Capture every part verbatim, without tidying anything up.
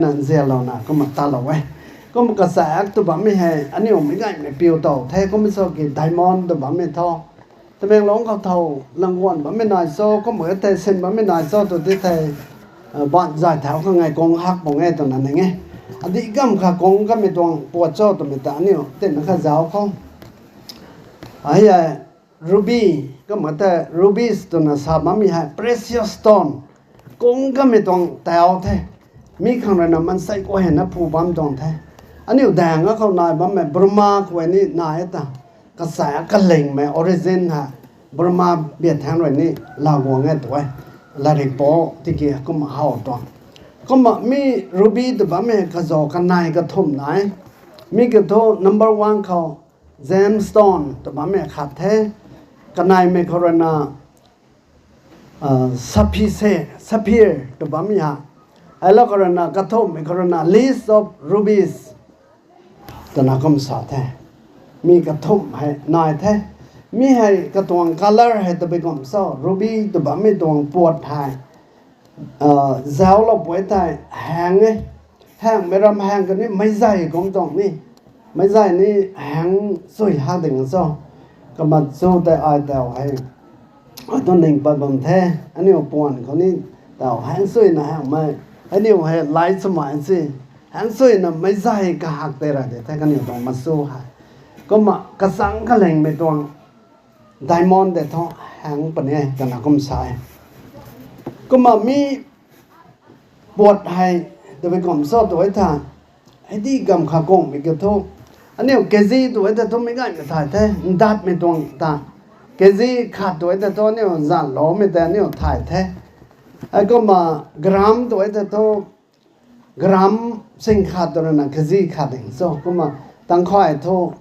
na nzianlouna kumna talou e. Kumna kachaek tw bammei hei aniu meic gaymei piu tow the, kumna saki diamond tw bammei thu Tamenglong khou thow langguan bammei nai cho, kumna thei sin bammei nai cho tw di thei, baanc zay thau khang e, kung hak pung e twna ning e. Adih gam kha kung kamei tuang puat cho twmei ta aniu tina kha zauc khou. Hei e, ruby, kumna tei rubies twna sa bammei hei precious stone, kung kamei tuang tau the. Mi khang rui na mansei guay hei na phu bam tuang the. Aniu daeng akhou nai bammei Burma khou ni nai e ta. Kachaek kalingmei origin hei Burma biathaeng rui ni laa guang e tw e. Latrik pou tiki kumna how tuang. Kumna mi ruby tw bammei kazaw kanei kathumh nai. Mi kiu thu number one khou gemstone tw bammei khat the. Kaneimei khou rui na sapphire, sapphire tw bammei ha. Heilou khou rui na kathumhmei khou rui na list of rubies twna kum sa the. Mi kathumh hei nai the. Mi hei katuang colour hei tabui kum cho, ruby tw bammei tuang puat hei zauclou pui thei haeng e. Haengmei ram haeng kani meizay kum tuang ni. Meizay ni haeng sui hak ding cho. Kumna chu tei ai tau hei, ai thu ning pat bam the. Aniu puan khou ni tau haeng suina haengmei, aniu hei lai swmei si, haeng suina meizay kahak tei ra de the kaniw tuang machu hei. Kumna kachang kalingmei tuang diamond tei thu haeng puni e twna kum sa e. Kumna mi puat hei tabui kum cho tw e tha. Hei di gam kha kungmei kiu thu, aniu kg tw e tei thu meic gaymei thay the, ndatmei tuang ta. Kg khat tw e tei thu aniu zanloumei tei aniu thay the. Heikumna gram tw e tei thu, gram sing khat tw rui na kg khat ding cho. Kumna tangkhay thu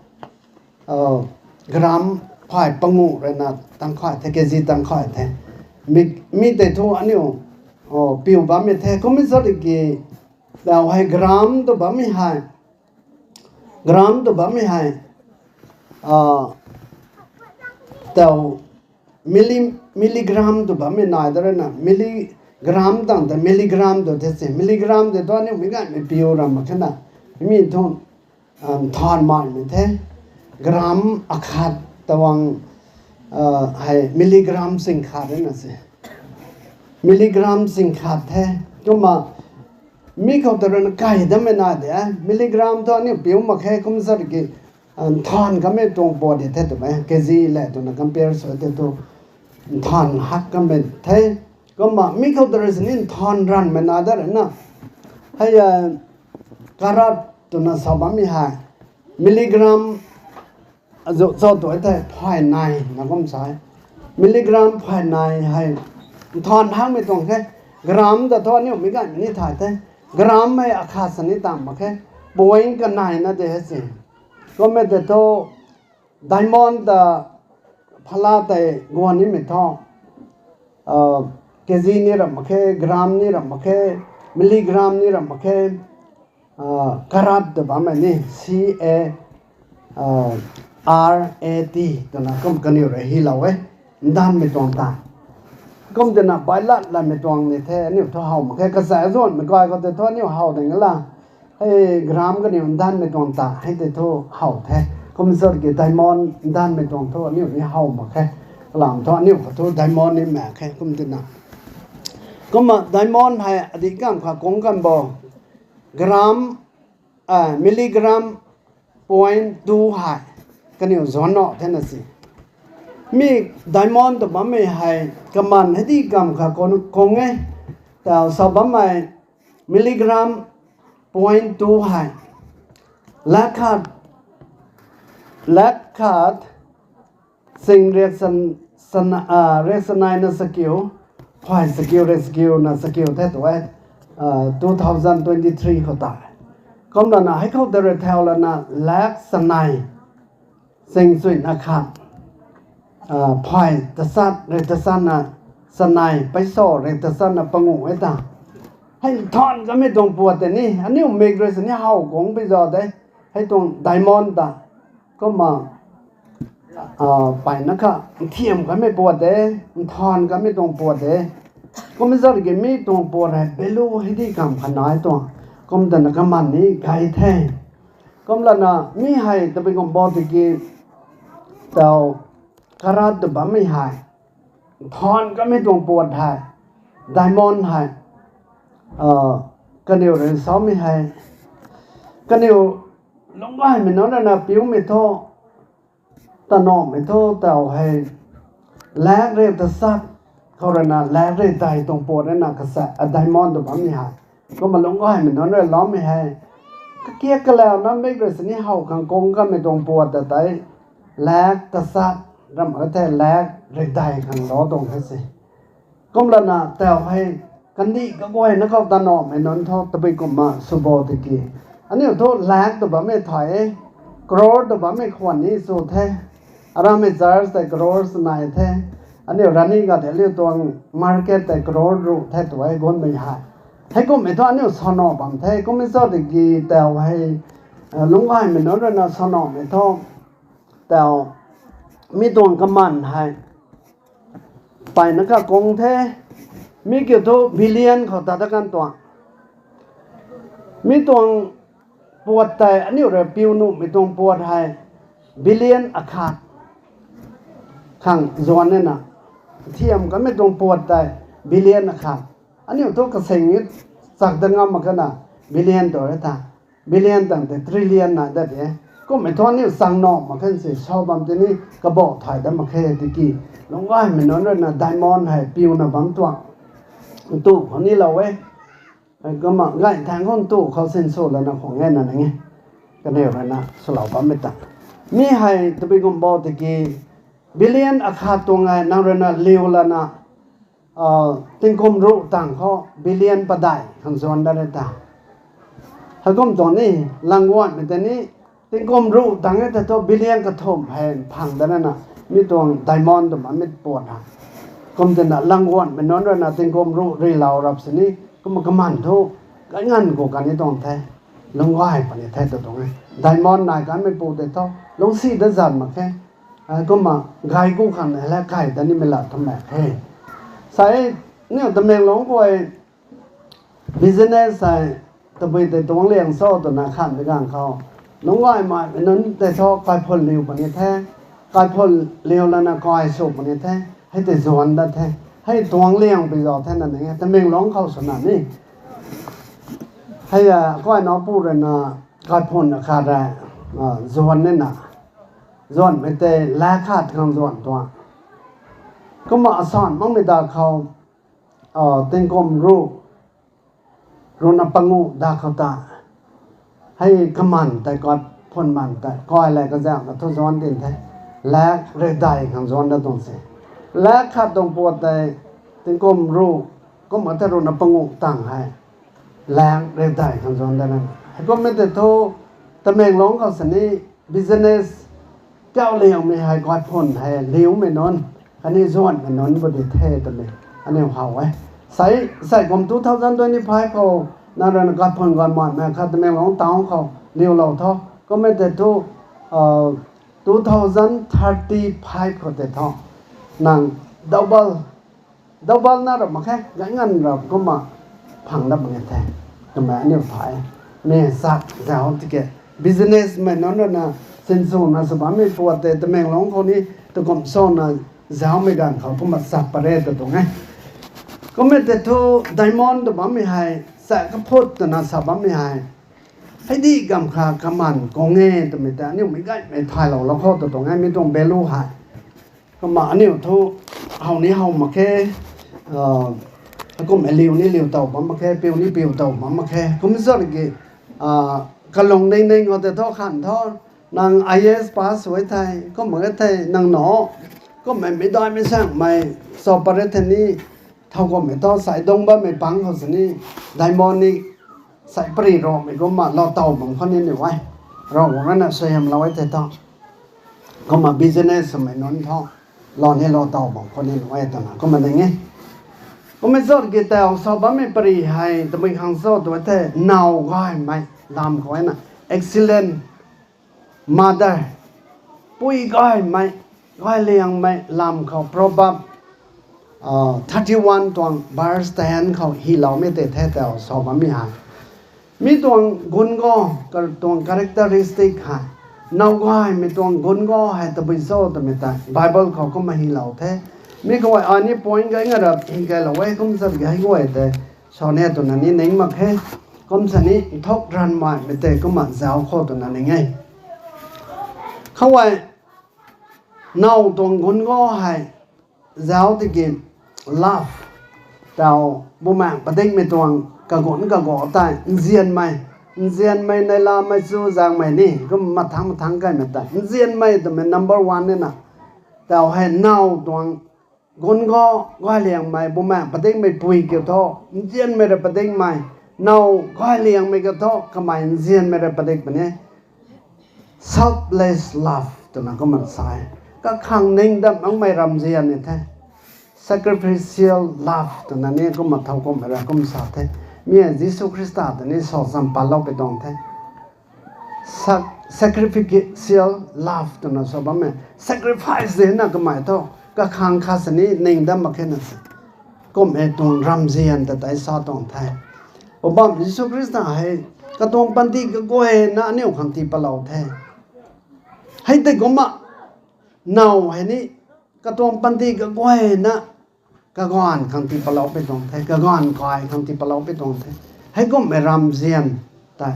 gram phay pangu rui na tangkhay the, kg tangkhay the. Mi tei thu aniu piu bammei the. Kumna saki tau hei gram tw bammei hei, gram tw bammei hei tau milli, milligram tw bammei nai da rui na, milligram tang tei milligram tw the si. Milligram tei thu aniu meic gaymei piu ram mak khe na. Mi thu nthan maimei the. Gram akhat tawang hei milligram sing khat rui na si. Milligram sing khat the. Kumna mi khou ta rui na kai dammei nai de. Milligram thu aniu piu mak khe, kum saki nthan kamei tuang puat di the twmei, kg le twna compare sw tei thu nthan hak kamei the. Kumna mi khou ta rui sini nthan ranvmei nai da rui na. Hei carat twna sa bammei hei milligram azu cho tw e thei phay nei na kum sa e. Milligram phay nei hei nthan hakmei tuang khe. Gram ta thu aniu meic gaymei ni thay the. Gram hei akhat sa ni tam mak khe. Point kanei na de hei si. Kummei tei thu diamond ta phala tei guan nimei thu kg ni ram mak khe, gram ni ram mak khe, milligram ni ram mak khe, carat tw bammei ni, C A R A T twna kum kaniw rui hylou e, ndanvmei tuang ta. Kum tina bailat latmei tuang ni the, aniu thu how mak khe, kasa zuanmei kai khou tei thu aniu how ding la. Hei gram kaniw ndanvmei tuang ta hei tei thu how the. Kum saki diamond ndanvmei tuang thu aniu ni how mak khe. Kalam thu aniu khou thu diamond ni mak khe kum tina. Kumna diamond hei adih gam kha kung kan bo. Gram, milligram point two hei kaniw zuanna thena si. Mi diamond tw bammei hei kaman hei di gam kha kung e. Tau sa bammei milligram point two hei lakh khat, lakh khat sing riak san, riak sanei na sakiu, phay sakiu, riak sakiu na sakiu the tw e, two thousand twenty three khou tei. Kumlana hei khou tei rui thau lana lakh sanei sing chuina khat, phay tasat, riak tasatna sanei, paiso riak tasatna pangu e ta. Hei nthan kamei tuang puat tei ni aniu mik rui sini how kung pi za de. Hei tuang diamond ta kumna payna kha nthiam kamei puat de, nthan kamei tuang puat de. Kum zat ki mi tuang puat hei value hei di kam kha nai tuang. Kum twna kaman ni gay the. Kum lana mi hei tabui kum bo tiki tau karat tw bammei hei, than kamei tuang puat hei, diamond hei, kaniw rui samei hei, kaniw lungc gaymei nunc rui na piumei thu, tanamei thu tau hei, lak riu tachat khou rui na lak riu dai tuang puat rui na kasa a diamond tw bammei hei. Kumna lungc gaymei nunc rui loumei hei, kakiak kalau na mik rui sini how khang kung kamei tuang puat ta tei, lak tachat, ram ka the lak riu dai khang lou tuang the se. Kum lana tau hei, kandih kaguayna khou tanamei nunc thu tabui kumna sw bo tiki, aniu thu lak tw bammei thay e, crore tw bammei khwan ni sw the. Aramei church tei crore nai the. Aniu rani ga de liu tuang market tei crore ruh the tu e gunmei hei. Heikumhmei thu aniu sana bam the, kummei cho tiki tau hei, lungc gaymei nunc rui na sanamei thu, tau, mi tuang kaman hei, peyna kakung the, mi kiu thu billion khou ta dat kan tuang. Mi tuang puat tei aniu rui piu nuhmei tuang puat hei, billion akhat khang zuan nina, thiam kamei tuang puat tei, billion akhat. Aniu thu kasing e, chak dat ngam mak kana, billion tu e tha. Billion tang tei trillion nai dat de. Kummei thu aniu chang na mak khe si, sa bam tini kabah thay dat mak khe tiki, lungc gaymei nunc rui na diamond hei piuna bam tuang, ntu khou ni lou e. Kumna gay thangc khou ntu khou sinsw lana khwan e na ning e. Kaniw rui na swlou bammei ta, mi hei tabui kum bo tiki, billion akhat tuang e nang rui na liu lana, tingkum ruh tang khou billion padeih khang zuan dat e ta. Heikum tuang ni, langguanmei tei ni, tingkum ruh tang e tei thu billion kathumh hei phang dat na, mi tuang diamond tw bammei puat ha. Kum twna langguanmei nunc rui na tingkum ruh rilou rap sini, kumna kaman thu, kainganv khou kani tuang the, lungc gay puni the tw tuang e. Diamond nai kanmei pu tei thu lungcsi dat zan mak khe. Kumna gay ku khang la kai dat nimei lat thumh mak khe. Sai, niu Tamenglong khou business hei, tabui tei tuang liang cho twna khanmei ganv khou, lungc gaymei nunc tei thu kaiphun liu puni the, kaiphun liu lana kai sw puni the, hei tei zuan dat the, hei tuang liang pi zau the na ning e, Tamenglong khou swna ni. Hei, kaina pu rui na, kaiphun akhat rui, zuan nina, zuanmei tei lak khat khang zuan tuang. Kumna asan makmei da khou, tingkum ruh, ruhna panguh da khou ta, hei kaman tei kaiphun man tei kai le kazauhna thu zuan din the, lak riu dai khang zuan dat tuang se. Lak khat tuang puat tei, tingkum ruh, kumna tei ruhna panguh tang hei, lak riu dai khang zuan dat na. Heikummei tei thu, Tamenglong khou sini, business, kauh liangmei hei kaiphun hei liumei nunc, khatni zuanmei nunc pu di the twmei, aniu how e. Sai, sai kum two thousand twenty-five khou, nang rui na kaiphun gay manmei khat Tamenglong town khou liulou tho. Kummei tei thu, two thousand thirty-five khou tei thu, nang double, double na rap mak khe, gay nganv rap kumna phang dat mak khe the, twmei aniu thay e. Mi sak zauc tiki, businessmei nunc rui na, sinswna sw bammei puat tei Tamenglong khou ni, tukum sona zaucmei ganv khou kumna sak pat re tw tuang e. Kummei tei thu, diamond tw bammei hei, sa kaphut twna sa bammei hei, hei di gamv kha kaman kung e twmei tei aniu meic gaymei thaylou lou khou tw tuang e, mi tuang value hei. Kumna aniu thu, how ni how mak khe, heikummei liu ni liu tow bam mak khe, piu ni piu tow bam mak khe. Kum zat ki, kalung ning ning khou tei thu khan thu, nang I A S pass sw e thei, kumna e thei nang na, kummei meic daimei saengmei, sa pat re thei ni, thow kummei thu sai dungc bammei pang khou sini, diamond ni, sai pari ramei kumna lou tow bam khou ni ni e. Ravguangc rui na suaihiamlou e thei thu, kumna business swmei nunc thu, lou ni lou tow bam khou ni ni e twna kumna ning e. Kummei zat ki tau sa bammei pari hei tabui khang cho tw thei, naw gaymei lam khou e na, excellent mother, pui gaymei, gayliangmei lam khou Proverb, thirty-one tuang verse ten khou hyloumei tei the tau sa bammei hei. Mi tuang gun go, katuang characteristic hei, now gaymei tuang gun go hei tabui cho twmei tei Bible khou kumna hylou the. Mi khou ai ni point gay nga rap hi kailou e, kum chat gay guay tei sa ni twna ni ning mak khe. Kum sa ni nthuk ranv maimei tei kumna zauc khou twna ning e. Khou ai now tuang gun go hei zauc tiki love, tau bumaengh padikmei tuang kagun kago tei nzianmei, nzianmei neilamei chu zaengmei ni kum mathangc mathangc kaymei tei nzianmei twmei number one nina. Tau hei now tuang gun go, gayliangmei bumaengh padikmei pui kiu thu, nzianmei rui padikmei, now gayliangmei kiu thu kamei nzianmei rui padik puni. Selfless love twna kumna sa e. Kakhang ning dam makmei ramzian ni the. Sacrificial love twna ni kumna thowkumhmei rui kum sa the. Mi hei Jisu Khrista ta ni sa cham patlou pui tuang the. Sac-, sacrificial love twna sa bammei, sacrifice de na kamei thu, kakhang khat sini ning dam mak khe na se. Kum e tuang ramzian ta tei sa tuang the. Poubauhmei Jisu Khrista hei katuang panty kaguayna aniu khang tii patlou the. Hei tei kumna now hei ni katuang panty kaguayna kaganv khang tii patlou pui tuang the, kaganv kai khang tii patlou pui tuang the. Heikumhmei ramzian tei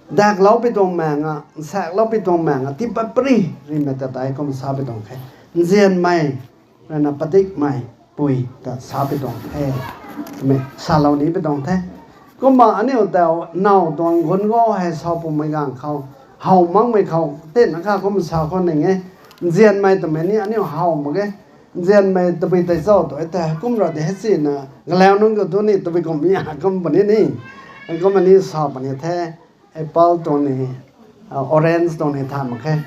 daklou pui tuang maeng a, nsaeklou pui tuang maeng a, tii pat pary rimei ta tei kum sa pui tuang khe. Nzianmei ruina padikmei pui ta sa pui tuang the. Mei salou ni pui tuang the. Kumna aniu tau now tuang gun go hei sa pumei ganv khou, how makmei khou, tina kha kum sa khou ning e. Nzianmei twmei ni aniu how mak ge. Nzianmei tabui tei cho tu e the, kum ra de hei sina, galau nunc khou tu ni tabui kum ya kum puni ni. Kumna ni sa puni the, apple tuang ni, orange tuang ni tha mak khe.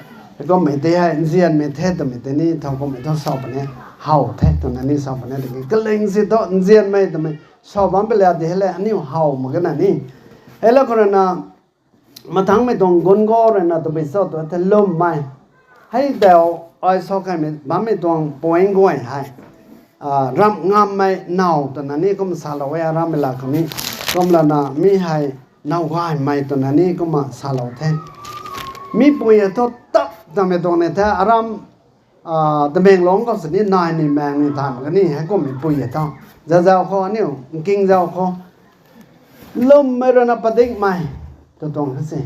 Kummei tei hei nzianmei the twmei tei ni thowkumhmei thu sa puni, how the twna ni sa puni tiki kaling si thu nzianmei twmei sa bam pui la de hei le aniu how mak ge na ni. Hei la khou ruina mathangmei tuang gun go ruina tabui cho tu the lwmmei. Hei tau ai sa kaimei bammei tuang point guay hei, ramh ngammei now twna ni kum salou e, arammei la khou ni. Kumlana mi hei now gaymei twna ni kumna salou the. Mi pui e thu tap tamei tuang ni the, aram Tamenglong khou sini nai ni maeng ni than kani heikummei pui e tho. Zazau khou aniu, nking zau khou. Lwmmei ruina padikmei, tw tuang kha se.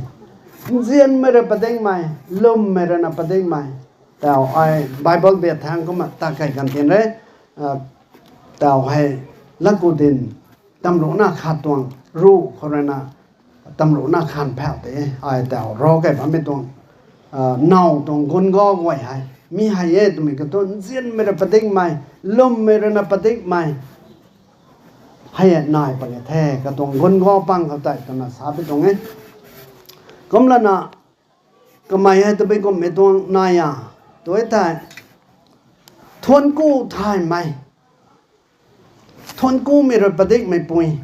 Nzianmei rui padikmei, lwmmei ruina padikmei. Tau ai Bible biak thangc kumna ta kei kan tin re. Tau hei, laku din, tamruhna khat tuang, ruh khou ruina, tamruhna khan phau te, ai tau ro kei bammei tuang, now tuang gun go guay hei. Mi hei e twmei katu nzianmei rui padikmei, lwmmei ruina padikmei. Hei e nai puni the, katuang gun go pang khou tei twna sa pi tuang e. Kumlana, kamei hei tabui kummei tuang nai a, tu e thei, thuanc ku thaymei. Thuanc kumei rui padikmei pui.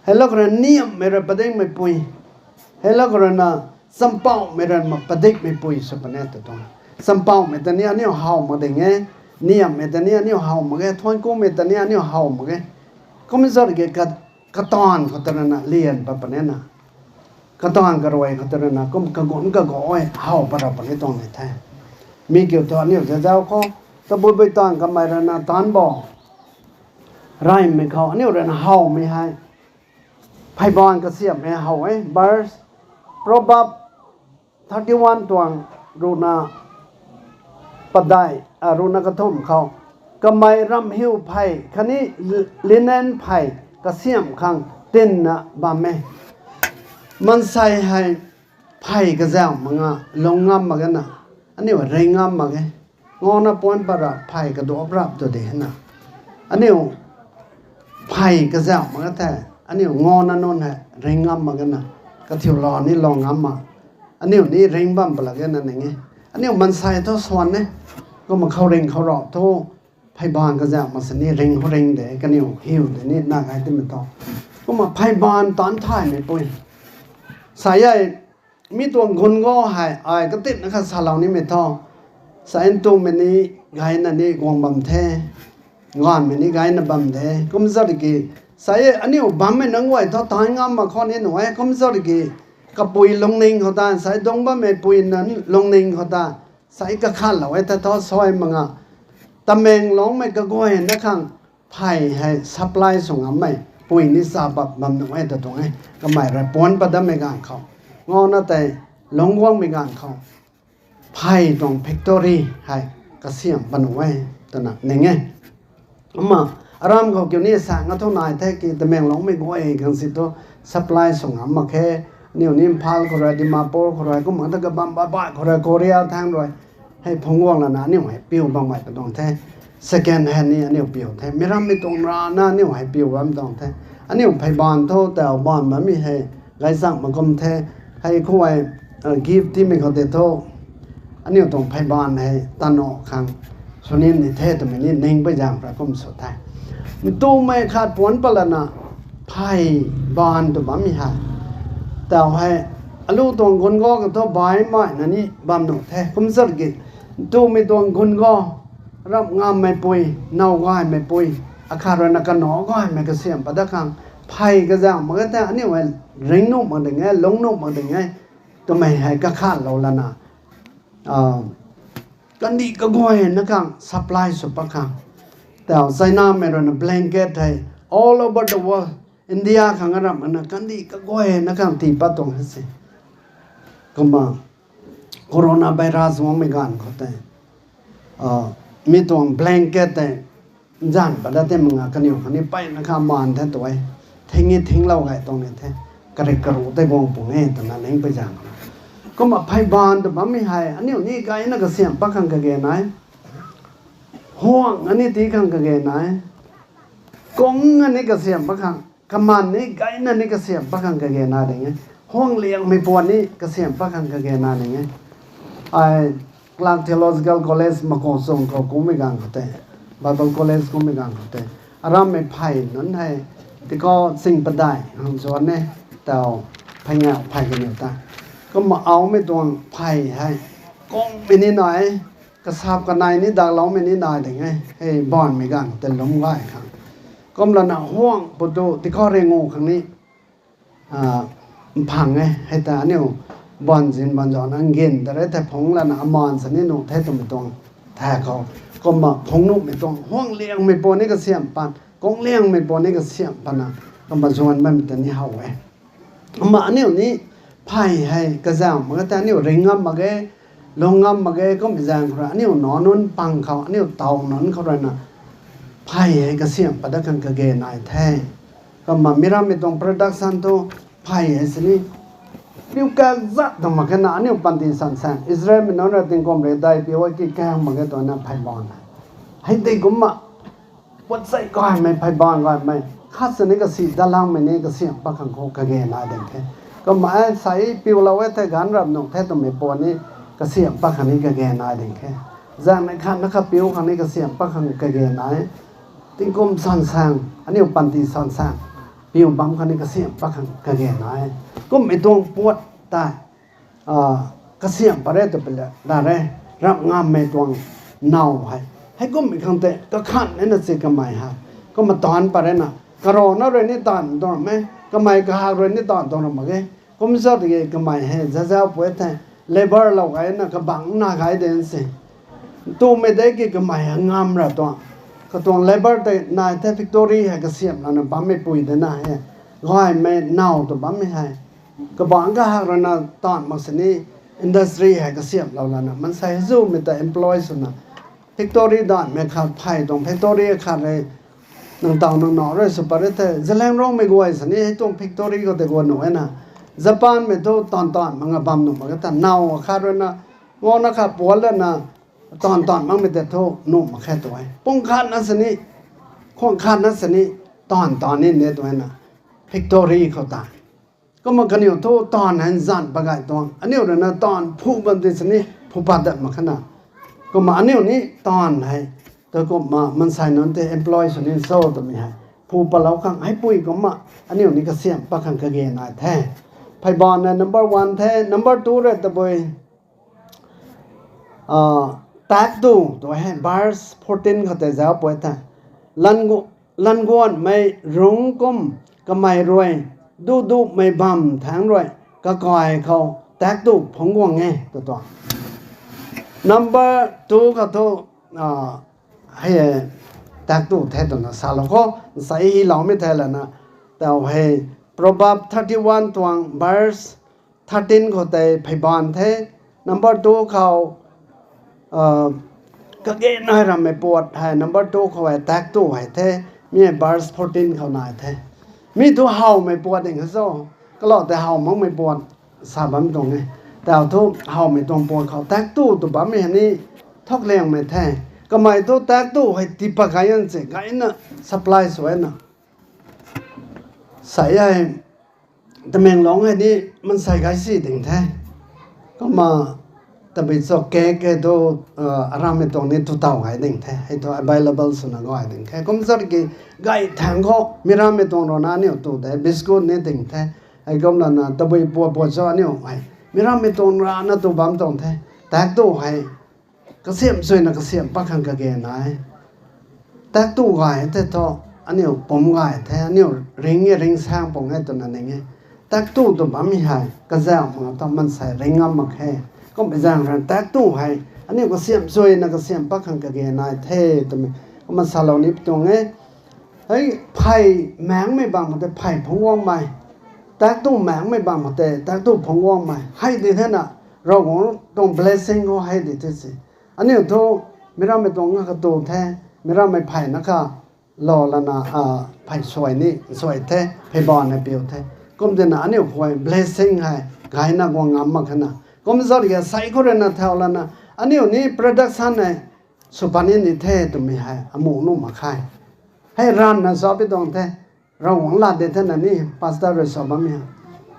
Hei lak rui niamhmei rui padikmei pui. Hei lak ruina champauhmei rui padikmei pui sw puni tw tuang. Champauhmei ta ni aniu how mak ding e. Niamhmei ta ni aniu how mak ge. Thuanc kumei ta ni aniu how mak ge. Kum zat ki kataanv khou ta ruina lian pat puni na. Kataanv karuai khou ta ruina kum kagun kago e how pat ra puni tuang ni the. Mi kiu thu aniu zazau khou, tabui bui taanv kamei ruina taanc bo. Reymei khou aniu ruina howmei hei. Pheybaanv kasiamhmei how e. Verse, Proverb thirty one tuang ruhna padeih, ruhna kathumh khou. Kamei ramhhiu phey khatni linen phey kasiamh khang tinna bam e. Maansei hei phey kazauh mak nga lung ngam mak ge na. Aniu ring ngam mak ge. Ngana puan pat ra phey kaduap rap tu di na. Aniu phey kazauh mak ge the. Aniu ngana nunc hei ring ngam mak ge na. Kathiu lou ni lou ngam mak. Aniu ni ring bam pala ge na ning e. Aniu maansei thu swan e. Kumna khou ring khou rau thu pheybaanv kazauh mak sini ring khou ring de, kaniw hiu de ni na gai timei thu. Kumna pheybaanv taanc thaymei pui. Sa e, mi tuang gun go hei ai katinna kha salou nimei thu. Sa ntumei ni gaina ni guang bam the. Gaanvmei ni gaina bam de. Kum zat ki Sai aniu bammei nunc guay thu tai ngam mak khou ni nuh e, kum zat ki kapui lungning khou ta, sai dungc bammei pui nunc lungning khou ta, sai kakhatlou e ta thu sui mak nga. Tamenglongmei kaguayna khang phey hei supply sw ngammei pui ni sa bap bam nuh e ta tuang e. Kamei rui puanc pat datmei ganv khou, ngau na tei lungc guangmei ganv khou phey tuang factory hei kasiamh pat nuh e twna ning e. Kumna aram khou kiu ni sa nga thu nai the ki Tamenglongmei guay khang si thu supply sw ngam mak khe. Aniu ni Imphal khou rui, Dimapur khou rui, kumna ta kabam babai khou rui, Korea thangc rui hei phungc guang lana aniu hei piu bammei pa tuang the. Second hand ni aniu piu the. Mi rammei tuang rana aniu hei piu bam tuang the. Aniu phey baanv thu tau baanv bammei hei gaychamv mak kum the. Hei khou hei gift tiimei khou tei thu aniu tuang phey baanv hei tanu khang swnin ni the twmei ni ning pui zaeng rui kum sw the. Ntumei khat puanc pat lana phey baanv tw bammei hei tau hei alu tuang gun go khang thu baihmei na ni bam nuh the. Kum zat ki ntumei tuang gun go, rap ngammeipui, now gaymeipui, akhat rui na kanac gaymei kasiamh pat dat khang phey kazauh mak e the aniu hei ring nuh mak ding e, lungc nuh mak ding e twmei hei kakhatlou lana kandih kaguayna khang supply sw pat khang. Tau Chinamei rui na blanket hei all over the world, India khang aram na kandih kaguayna khang tii pat tuang e se. Kumna coronavirus guangmei ganv khou tei mi tuang blanket tei nzan pat dat tei mak nga kaniw khang ni peyna kha maan the tu e. Thing e thinglou gay tuang ni the. Karik karu tei guang pung e twna ning pui zaeng. Kumna phey baanv tw bammei hei aniu ni gayna kasiamh pat khang kage nai. Huang ani tii khang kage nai. Kung ani kasiamh pat khang, kaman ni gayna ni kasiamh pat khang kage nai ding e. Huang liangmei puan ni kasiamh pat khang kage nai ding e. Ai Clark Theological College Makuachung khou kummei ganv khou tei, Bible College kummei ganv khou tei, arammei phey nunc hei, tikau ching padeih hang zuan e, tau phey nga phey kaniw ta. Kumna aumei tuang phey hei kungmei ni nai, kasap kanei ni dakloumei ni nai ding e, hei baanvmei ganv tei lum gay khang. Kum lana huang pu tu tikau ringu khang ni mphang e, hei ta aniu baanv zin baanv zauhna ngin ta re thei phungc lana amaan sa ni nuh the twmei tuang tha khou. Kumna phungc nuhmei tuang huang liangmei puan ni kasiamh pat, kung liangmei puan ni kasiamh patna, kumna zuan bammei ta ni how e. Kumna aniu ni phey hei kazauh mak ge tei aniu ring ngam mak ge, lung ngam mak ge, kummei zaeng khou rui aniu nac nunc pang khou, aniu taw nunc khou rui na phey hei kasiamh pat dat khang kage nai the. Kumna mi rammei tuang production thu phey hei sini piu kazat tuang mak khe na aniu panty sansaeng Israelmei nunc rui tingkum rui dai piu e ki kaeng mak ge twna phey baanv hei tei kumna puat sei gaymei, phey baanv gaymei khat sini kasi datlangmei ni kasiamh pat khang khou kage nai ding the. Kumna e sai piulou e thei ganv rap nuh the twmei puan ni kasiamh pat khang ni kage nai ding the. Zaengnei khat na kha piu khang ni kasiamh pat khang kage nai. Tingkum sansaeng, aniu panty sansaeng piu bam khang ni kasiamh pat khang kage nai. Kummei tuang puat tei kasiamh pat re tw pui la re, rap ngammei tuang now hei, heikummei khang tei kakhan e na si kamei hei. Kumna taanv pat re na, karana rui ni taanv tuang ram e, kamei kahak rui ni taanv tuang ram mak ge. Kum zat ki kamei hei zazau pui the, labour lou gayna kabangc na gay de si. Tumei de ki kamei hei ngam ra tuang, katuang labour tei nai the, factory hei kasiamh lana bammeipui de na he. Gaymei now tw bammei hei kabangc kahak rui na taanv mak sini industry hei kasiamhlou lana maansei hei zumei ta employ swna factory daanhmei khat phey tuang factory khat rui nang taw nang nac rui sw pat re the. Zeliangrongmei guay sini hei tuang factory khou tei guan nuh e na. Japanmei thu taanv taanv mak nga bam nuh mak khe ta now khat rui na, ngau na khat puan lana taanv taanv makmei tei thu nuh mak khe tu e. Pung khat na sini, khwang khat na sini taanv taanv ni de tu e na, factory khou ta. Kumna kaniw thu taanv hei nzan pat gay tuang, aniu rui na taanv phu bam ti sini phu pat dat mak khe na. Kumna aniu ni taanv hei tu kumna maansei nunc tei employ sw ni cho twmei hei phu patlou khang heipui kumna aniu ni kasiamh pat khang kage nai the. Phey baanv na number one the. Number two rui tabui tak tu tu hei verse fourteen khou tei zauc pui the. Lan gu languanmei rungc kum kamei rui duh duhmei bam thaengc rui kakai khou taektu phungc guang e tw tuang. Number two khou thu, hei taektu the twna salou khou, nsei hyloumei the lana, tau hei Proverb thirty one tuang verse thirteen khou tei pheyban the. Number two khou kage nai rammei puat hei number two khou hei taektu hei the. Mi hei verse fourteen khou nai the. Mi thu howmei puat ding kha cho, kalou tei how makmei puat sa bam tuang e. Tau thu howmei tuang puat khou taektu tw bammei hei ni thakliangmei the. Kamei thu taektu hei tiipat kai an se gayna supply suaina sa e. Tamenglong hei ni mansei gay si ding the. Kumna tabui cho cake hei thu arammei tuang ni tu taw gay ding the. Hei thu available swna gay ding the. Kum zat ki gay thaeng khou mi rammei tuang rana aniu tu the, biscuit ni ding the. Hei kumlana tabui puat puat cho aniu hei mi rammei tuang rana tu bam tuang the. Taektu hei kasiamh suina kasiamh pat khang kage nai. Taektu gay the thu aniu pumc gay the, aniu ring e ringsaeng pung e twna ning e. Taektu tw bammei hei kazauh mak thu mansei ring ngam mak khe. Kummei zaeng rui taektu hei aniu kasiamh suina kasiamh pat khang kage nai the twmei kumna salou ni pi tuang e. Hei phey maengmei bam khou tei phey phungc guangmei, taektu maengmei bam khou tei taektu phungc guangmei hei di thena, Ravguangc tuang blessing khou hei di the se. Aniu thu mi rammei tuang na kha tu the, mi rammei pheyna kha lou lana phey suai ni suai the, pheybanna piu the. Kumtina aniu khou blessing hei gayna guang ngam mak khana. Kum zat ki sei khou ruina thau lana aniu ni production hei sw pat ni ni the twmei hei amu nuh mak khe. Hei ranvna sa pi tuang the, Ravguangc lat de thena ni pastor rui sa bammei hei.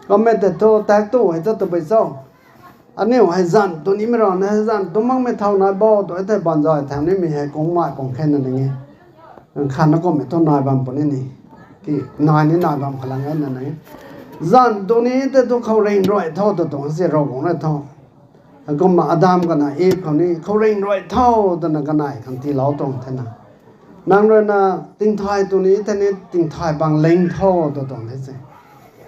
Kummei tei thu taektu hei thu tabui cho, aniu hei zanc tu nimei rana hei zanc tu makmei thau nai bo tu e thei banzay thaeng nimei hei kungmei pung khena ning e. Khanna kummei thu nai bam puni ni, ki nai ni nai bam khalang e na ning e. Zanc tu ni tei thu khouringh ruai tho tw tuang si Ravguangc rui tho. Kumna Adam kana Eve khou ni khouringh ruai tho twna kanei khang tiilou tuang thena. Nang ruina tingthay tu ni tei ni tingthay bang ling tho tw tuang the se.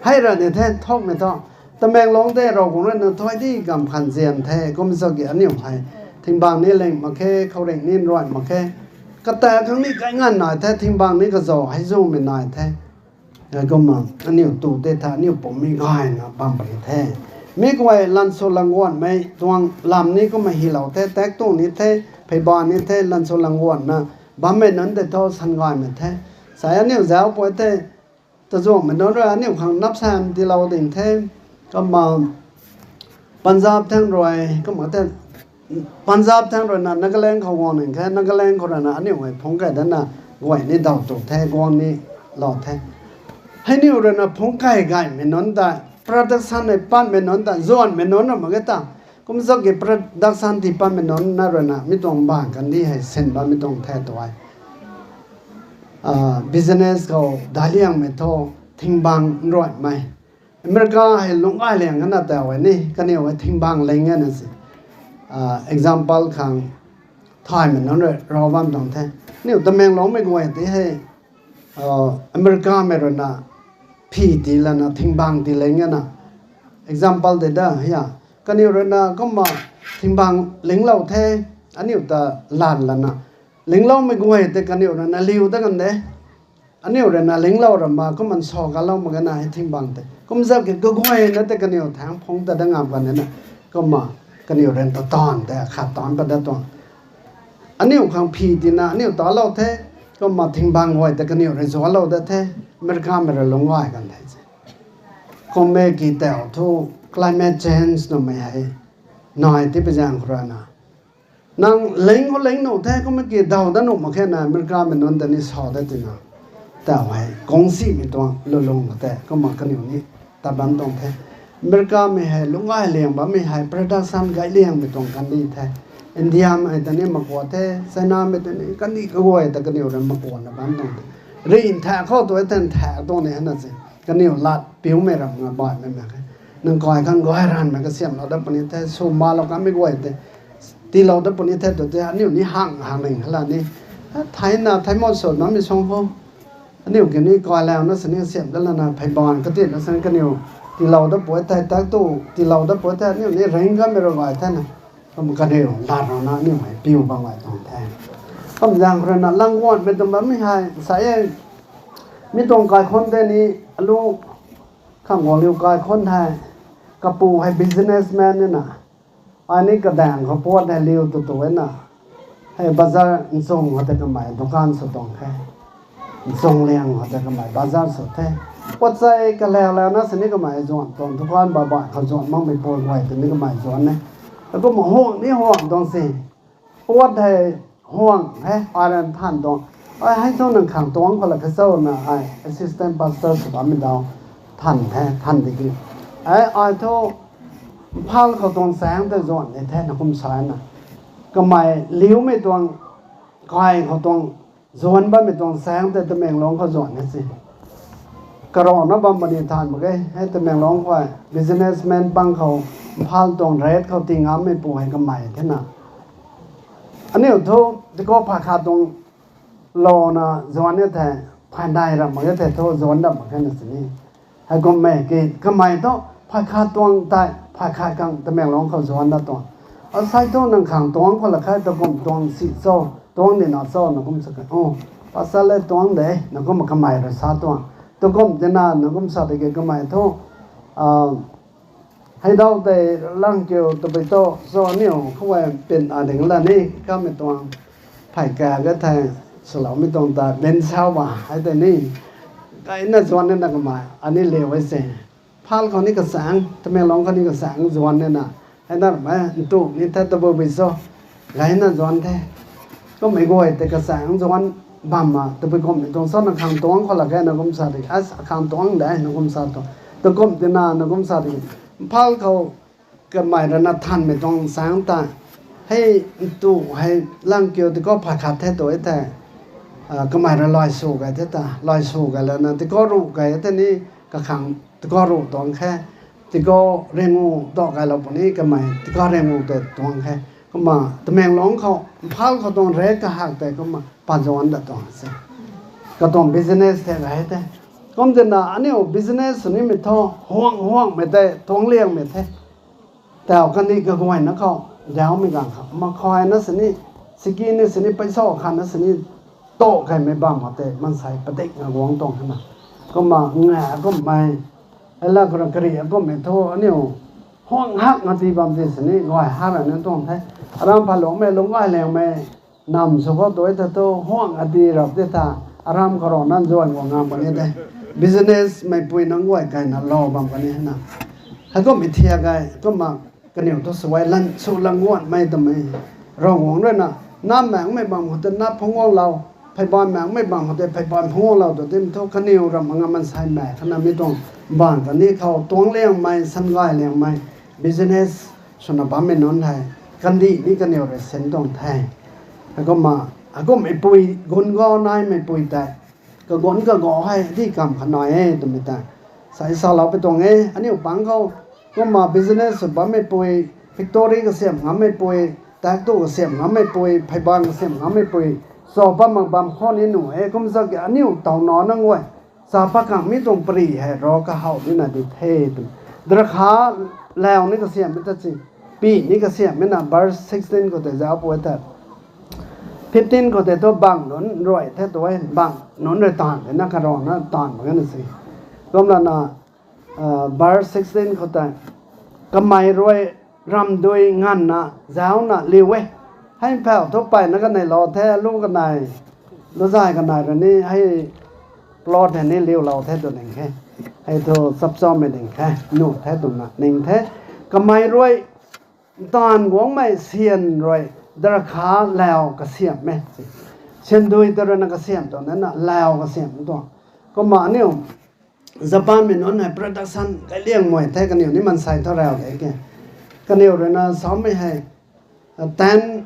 Hei ra ni the thukmei thu, Tamenglong tei Ravguangc ruina thui di kam khan zian the, kum zat ki aniu hei thingbang ni ling mak khe, khouringh ni ruai mak khe. Kata khang ni kai nganv nai the, thingbang ni kazau hei zumei nai the. Kumna aniu tu tei tha aniu pumc mi gayna bam puni the. Mi guay lansw languanmei tuang lam ni kumna hylou the, taektu ni the, pheyban ni the, lansw languanna bammei nunc tei thu san gaymei the. Sa aniu zauc pui the, tazuanghmei nunc rui aniu khang nap sam tiilou ding the. Kumna Punjab thang rui kumna the, Punjab thang ruina Nagaland khou guang ning khe, Nagaland khou ruina aniu hei phungc kai dana guay ni daw tu the, guang ni lou the. Hei niu ruina phungc kai gaymei nunc ta, production hei patmei nunc ta, zuanmei nunc ra mak ge ta. Kum zat ki production tii patmei nunc na ruina mi tuang bang kandih hei sin bammei tuang the tu e. Business khou daic liangmei thu thingbang nruaimei. America hei lungc gay liang kana tau e ni, kaniw hei thingbang ling e na si. Example khang thaymei nunc rui rav bam tuang the. Niw Tamenglongmei guay tei hei Americamei ruina phi tii lana thingbang tii ling e na. Example tei da hia, kaniw ruina kumna thingbang linglou the, aniu ta lan lana lingloumei guay tei kaniw ruina liu ta kan de. Aniu ruina linglou ra ma kumna sa kalou mak ge na hei thingbang tei. Kum zat ki kaguayna tei kaniw thaeng phungc ta da ngam kan e na. Kumna kaniw ruina ta taanv tei khat taanc pat dat tuang. Aniu khang phi tina aniu talou the, kumna thingbang guay tei kaniw rui zuaclou dat the, Americamei rui lungc gay kan the se. Kummei ki tau thu climate change namei hei nai ti pi zaeng khou ruina nang ling khou ling nuh the, kummei ki daw dat nuh mak khe na, Americamei nunc ta ni sa dat tina. Tau hei kungsimei tuang lulung khou tei kumna kaniw ni tat bam tuang the. Americamei hei lungc gay liang bammei hei production gay liangmei tuang kandi the. Indiamei ta ni makua the, Chinamei ta ni kandi kaguay ta kaniw rui makuana bam tuang the. Ri nthaek khou tu e the nthaek tuang ni hana se. Kaniw lat piumei ram nga baihmei mak khe. Nang kai khang gay ranvmei kasiamhlou dat puni the, swmalou kanmei guay tei tiilou dat puni the tu tei aniu ni hang hang ning hala ni. Theina thei mo sw bammei suang khou Aniu kini kailauna sini siam dat lana pheyban katina sini kaniw tiilou dat pui thei, tak tu tiilou dat pui thei, aniu ni ring kamei rui gay thena. Kum kaniw lat rana aniu hei piu bam gay tuang the. Kum zaeng khou rui na lang guanmei tuang bammei hei sa e, mi tuang kaikhunc tei ni alu khang guang liu kaikhunc hei, kapu hei businessman nina, ai ni kadaeng khou puat hei liu tu tu e na, hei bazar nchung khou tei kamei dukan sw tuang khe. Nchung liang khou tei kamei bazar sw the. Puat chei kalaulau na sini kamei zuan tuang, dukan babai khou zuan makmei pui guay tei ni kamei zuan e. Akum huang ni huang tuang si. Puat hei huang he, ai rui than tuang. Ai hei thu nang khang tuang khou la khe cho na ai assistant pastor sw bammei dau than the, than di ki. Ai, ai thu Imphal khou tuang saeng tei zuan ni the na kum sa na. Kamei liumei tuang, kai khou tuang zuan bammei tuang saeng tei Tamenglong khou zuan ni si. Karana bam puni than mak ge, hei Tamenglong khou businessman pang khou, Imphal tuang rate khou ti ngammei pu hei kamei the na. Aniu thu, tiki phay khat tuang louna zuan e thei, phay nai ram mak e thei thu zuan dam mak khe na sini. Hei kummei ki kamei thu, phay khat tuang tei, phay khat khang Tamenglong khou zuan dat tuang. Asei thu nang khang tuang khou la khe, takum tuang si cho, tuang di na cho, na kum sa khe. O, pastor le tuang de, na kum kamei rui sa tuang. Takum tina, na kum sa tiki kamei thu, hei dau tei lang kiu tabui tu cho aniu khou e pin a ding la ni, kamei tuang, phay ka ge thei, swloumei tuang ta, ben sau ba, hei tei ni, gayna zuan nina kamei, ani liu e se. Imphal khou ni kasaeng, Tamenglong khou ni kasaeng zuan nina, hei na mei, ntu ni the tabui bui cho, gayna zuan the. Kummei guay tei kasaeng zuan bam ma, tabui kummei tuang cho na khang tuang khou la khe na kum sa di, as khang tuang de na kum sa tuang. Takum tina na kum sa di. Imphal khou kamei rui na thanmei tuang saeng ta. Hei ntu hei lang kiu tiki phay khat the tu e thei. Kamei rui lai sw gay the ta, lai sw gay lana tiki ruh gay the ni, kakhang tiki ruh tuang khe. Tiki ringu ta gaylou puni kamei tiki ringu tei tuang khe. Kumna Tamenglong khou, Imphal khou tuang rate kahak tei kumna pazuan dat tuang se. Katuang business the gay the. Kum tina aniu business sw nimei thu, huang huangmei tei tuang liangmei the. Tau kandih kaguayna khou, daumei ganv khou, makhai na sini, siki ni sini, paisa khat na sini, toh kaimei bam khou tei, mansei padik na guang tuang khe na. Kumna nga kummei, hei la khou rui kari kummei thu, aniu, huang hak nga ti bam ti sini, guay hak ra ni tuang the. Aram phalungmei, lungc gay liangmei, nam sw khou tu e the thu, huang a ti rap ti tha, aram khou rui na zuan guang ngam kani de. Business meipui nunc guay kaina lou bam kani na. Hei kummei thiak gay, kumna kaniw thu sway lan, sw lan guanmei twmei. Ravguangc rui na, nap maekmei bam khou tei nap phungc guanglou, pheyban maekmei bam khou tei pheyban phungc guanglou tu tim thu kaniw ram nga mansei maek khana mi tuang, bam kani khou tuang liangmei, san gay liangmei, business swna bammei nunc hei, kandih ni kaniw rui sin tuang the. Heikumna, heikummei pui, gun gau naimei pui tei, kagun kagau hei di kam kha nai e twmei tei, sa salou pui tuang e, aniu pang khou, kumna business sw bammei pui, factory kasiamh ngammei pui, tak tu kasiamh ngammei pui, pheyban kasiamh ngammei pui, cho pat mak bam khou ni nuh e, kumzak ki aniu taw na nang guay, cha pat khang mi tuang pari hei ro kahaw dina di the twmei. Drakha lau ni kasiamhmei ta si, pi ni kasiamhmei na verse sixteen khou tei zauc pui the. Fifteen khou tei thu bang nunc rui the tu e, bang nunc rui taanv de na, karana taanv mak na si. Kumlana, verse sixteen khou tei, kamei rui ramdui nganvna zaucna liu e. Hei mphau thu peyna kaneilou the, lu kanei, lu zay kanei rui ni hei plot hei ni liulou the tw ning khe. Hei thu chapchaumei ding khe, nuh the twna ning the. Kamei rui ntaanv guangmei syan rui drakha lau kasiamh e. Syandui ta rui na kasiamh tuang na, lau kasiamh tuang. Kumna aniu Japanmei nunc hei production kai liangmei the, kaniw ni mansei thu rau de ke. Kaniw rui na samei hei, ten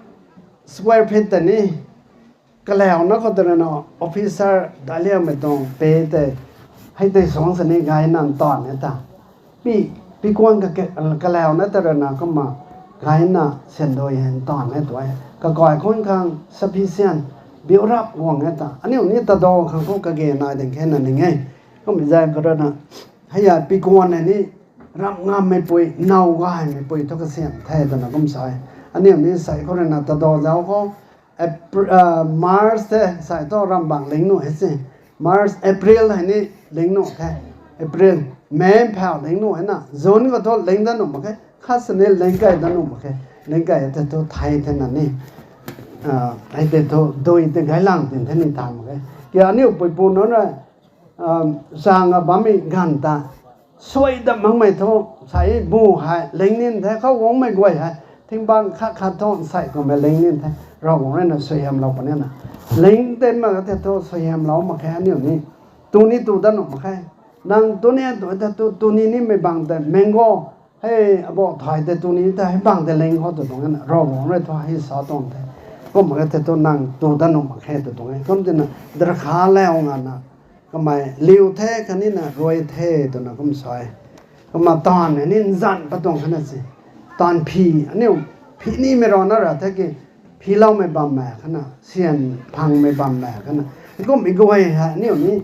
square feet tei ni, kalauna khou tei rui na officer dai liangmei tuang pe tei, hei tei suang sini gayna ntaanv e ta. Pi, pi kuang ka, kalauna tei rui na kumna gayna syandui hei ntaanv e tu e. Kakai khun khang sufficient, piu rap guang e ta. Aniu ni tadaw khang thu kage nai ding khe na ning e. Kummei zaeng khou rui na, hei a pikuan hei ni, ramh ngammeipui, now gaymeipuithu kasiamh the twna kum sa e. Aniu ni sei khou rui na tadaw zauc khou, Apr-, ah, March the, sei thu ramh bang ling nuh hei se. March, April hei ni ling nuh the. April, May phau ling nuh hei na. June khou thu ling dat nuh mak khe. Khat sini ling key dat nuh mak khe. Ling key the thu thei the na ni. Ah, hei tei thu dui tei gaylang tin the ni ta mak khe. Kia aniu puipu nunc rui, ah, chang a bammei ganv ta suai dat makmei thu, sei bu hei ling nin the, khou guangmei guay hei. Thingbang khat khat thu sei kummei ling nin the. Ravguangc rui na suaihiamlou puni na. Ling tei mak the thu suaihiamlou mak khe aniu ni. Tu ni tu dat nuh mak khe. Nang tu ni tu the thu, tu ni nimei bang tei mango, hei, abou thay tei tu ni tei hei bang tei ling khou tu tuang e na, Ravguangc rui thu hei sa tuang the. Kum mak khe the thu nang tu dat nuh mak khe tu tuang e. Kum tina, darkha lau nga na, kamei liu the khatni na rui the twna kum sa e. Kumna taanv hei ni nzan pat tuang khatna se. Taanv phi, aniu phi nimei rana ra the ki, philoumei bammei khatna, syan phangmei bammei khatna, kummei guay hei aniu ni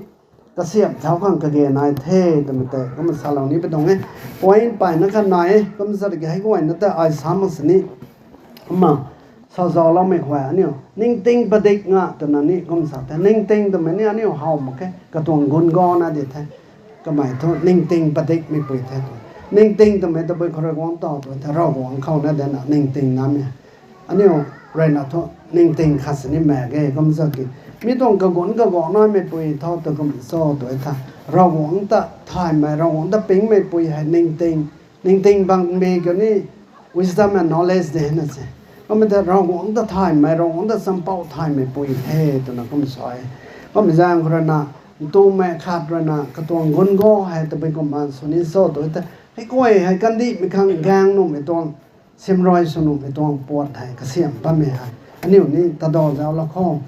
kasiamh thau khang kage nai the twmei tei kumna salou ni pi tuang e. Point peyna khat nai e, kum sa ki hei guayna tei ai sa mak sini. Kumna, sa zaucloumei khuay aniu ningting padik nga twna ni kum sa the. Ningting twmei ni aniu how mak khe, katuang gun gana di the. Kamei thu ningting padikmeipui the tu. Ningting twmei tabui khou rui guang taw tu the, Ravguangc khou na de na ningting namei. Aniu rui na thu ningting khat sini mak ge kum sa ki. Mi tuang kagun kaguang nameipui tho tu kum so tu e tha. Ravguangc ta thaymei, Ravguangc ta pingmeipui hei ningting. Ningting bangmei kiu ni wisdom and knowledge de na se. Kummei ta Ravguangc ta thaymei, Ravguangc ta champou thaymeipui the twna kum sa e. Kummei zaeng khou rui na, ntumei khat rui na, katuang gun go hei tabui kumna sw ni so tu e tha. Hei guay hei kandihmei khang gaeng nuhmei tuang, simrui sw nuhmei tuang puat hei kasiamh bammei hei aniu ni tadaw zauclou khou.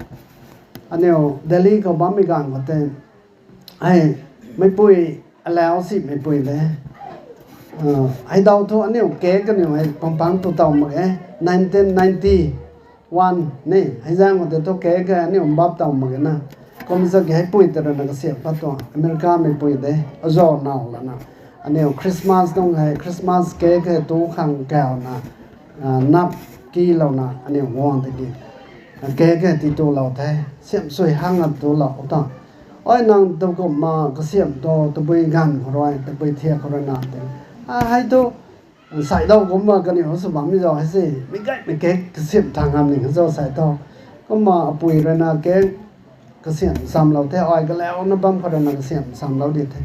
Aniu Delhi khou bammei ganv khou tei, hei, meipui, alau simmeipui de. Hei daw thu aniu cake kaniw hei pangpang tu taw mak e, nineteen ninety one ni, hei zaeng khou tei thu cake hei aniu mbap taw mak e na. Kum sa ki hei pui tei rui na kasiamh pat tuang, Americameipui de, azaw naw lana. Aniu Christmas tuang hei, Christmas cake hei tu khang kawna, nap kilouna aniu guang tiki, cake hei ti tulou the, siamh sui hang a tulou ta. Ai nang tu kumna kasiamh tu tabui ganv khou rui, tabui thiak khou rui na tei. A hei thu, sai dau kumna kaniw sw bammei zau hei se, mi gaymei cake kasiamh thang ngam ning zau sai thu. Kumna apui rui na cake kasiamh nchamlou the, ai kalauna bam khou rui na kasiamh nchamlou di the.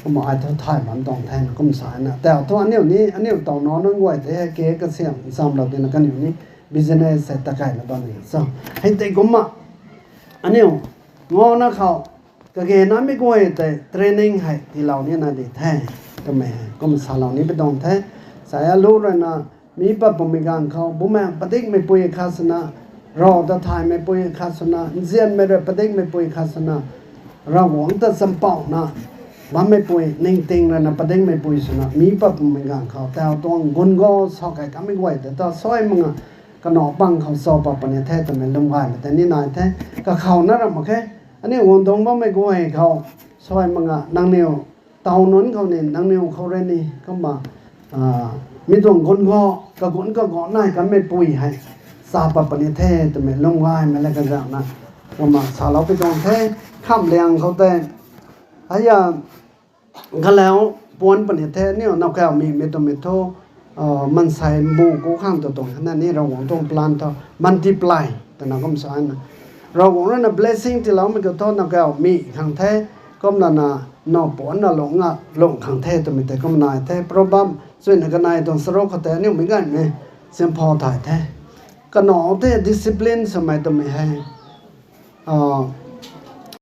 Kumna ai thu thay bam tuang the na kum sa na. Tau thu aniu ni, aniu taw nac nunc guay tei hei cake kasiamh nchamlou di na kaniw ni business hei ta kayna bam ni cho. Hei tei kumna aniu ngana khou kage namei guay tei training hei tiilou nina di the. Kamei hei kum salou ni pi tuang the. Sa a lu rui na, mi pat pumei ganv khou, bumaengh padikmeipui khat swna, rav ta thaymeipui khat swna, nzianmei rui padikmeipui khat swna, Ravguangc ta champouna bammeipui, ningting rui na padikmeipui swna, mi pat pumei ganv khou, tau tuang gun go sa kei kamei guay tei ta, suai mak nga, kanac pang khou cho pat puni the twmei lwm gaymei tei ni nai the, kakhouna ram mak khe, aniu guang tuang bammei guay khou, suai mak nga, nangniw, taw nunc khou ni, nangniw khou rui ni, kumna, mi tuang gun go, kagun kaguang nai kanmeipui hei, cha pat puni the twmei lwm gaymei le kazauhna, kumna salou pi tuang the, khamliang khou tei, hei a, galau puan puni the, aniu nowkaw mimei twmei thu, mansei mbu ku khang tu tuang khatna ni Ravguangc tuang plan thu, multiply, twna kum sa na. Ravguangc rui na blessing tiiloumei khou thu nowkaw mi khang the, kumna na, now puan na lung nga, lung khang the twmei tei kumna nai the, Proverb, chuina kanei tuang charuk khou tei aniu meic gaymei, simpho thay the. Kanac tei discipline swmei twmei hei,